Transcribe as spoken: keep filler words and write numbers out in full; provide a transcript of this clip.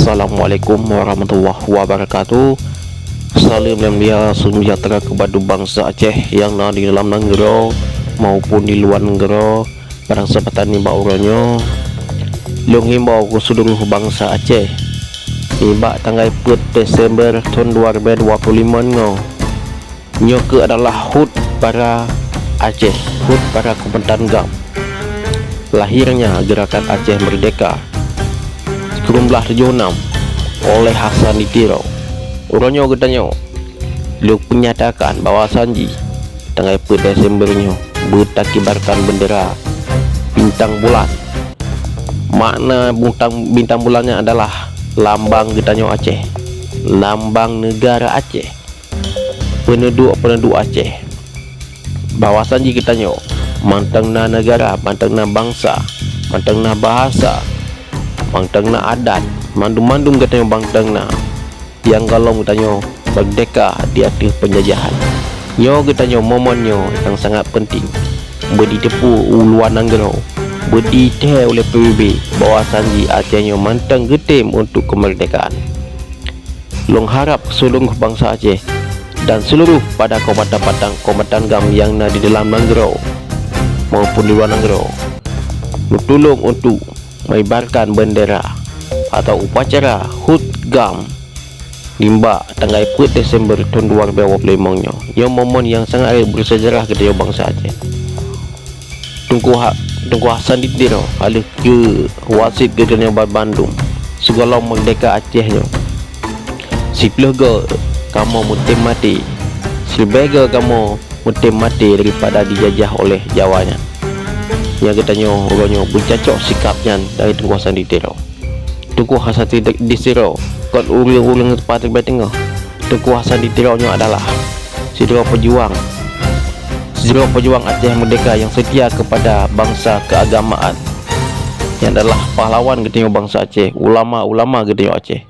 Assalamualaikum warahmatullahi wabarakatuh. Salam dan mulia sejahtera kepada bangsa Aceh yang na di dalam nanggroe maupun di luar nanggroe. Pada kesempatan nibak uroe nyoe, lôn himbau keu seluruh bangsa Aceh, nibak tanggai peuet Desember thon dua ribèe dua puluh lima nyoe, nyoe keuh adalah hut para Aceh, hut para kombatan GAM. Lahirnya Gerakan Aceh Merdeka sikureueng blaih tujoh enam oleh Hasan di Tiro. Uroe nyoe geutanyoe lôn peunyatakan bahwa sanji tanggai peuet Desember nyoe beutakibarkan bendera bintang bulan. Makna bintang, bintang bulan nyan adalah lambang geutanyoe Aceh, lambang negara Aceh, peuneuduek-peuneuduek Aceh. Bahwa sanji geutanyoe mantong na negara, mantong na bangsa, mantong na bahasa, mantong na adat, mandum-mandum geutanyoe mantong na. Nyang gohlom geutanyoe merdeka di ateueh penjajahan. Nyoe geutanyoe momen nyoe nyang sangat penting beuditeupeu u luwa nanggroe, beuditée uleh P B B bahwa sanji Aceh nyoe mantong geutem untuk kemerdekaan. Lôn harap seuluruh bangsa Aceh dan seuluruh pada kombatan-kombatan GAM nyang na di dalam nanggroe maupun di luwa nanggroe, neutulông untuk mengibarkan bendera atau upacara hut GAM nibak tanggai peuet Desember thon dua ribèe dua puluh lima nyoe. Nyoe momen nyang sangat bersejarah geutanyoe bangsa Aceh. Teungku Ha-, Teungku Hasan di Tiro ka lheueh keu wasiet geutanyoe banmandum sigohlom merdeka Aceh nyoe. Siplôh goe kamoe meutem maté, siribèe goe kamoe meutem maté daripada jijajah oleh Jawa nyan. Nyang geutanyoe uroe nyoe beucacok sikab nyan dari Teungku Hasan di Tiro. Teungku Hasan di, di Tiro kon ureuëng-ureuëng teupah teubée teungoh. Teungku Hasan di Tiro nyoe adalah sidroe peujuang, sidroe peujuang Aceh Merdeka nyang seutia keupada bansa keuagamaan. Nyang adalah pahlawan geutanyoe bansa Aceh, ulama-ulama geutanyoe Aceh.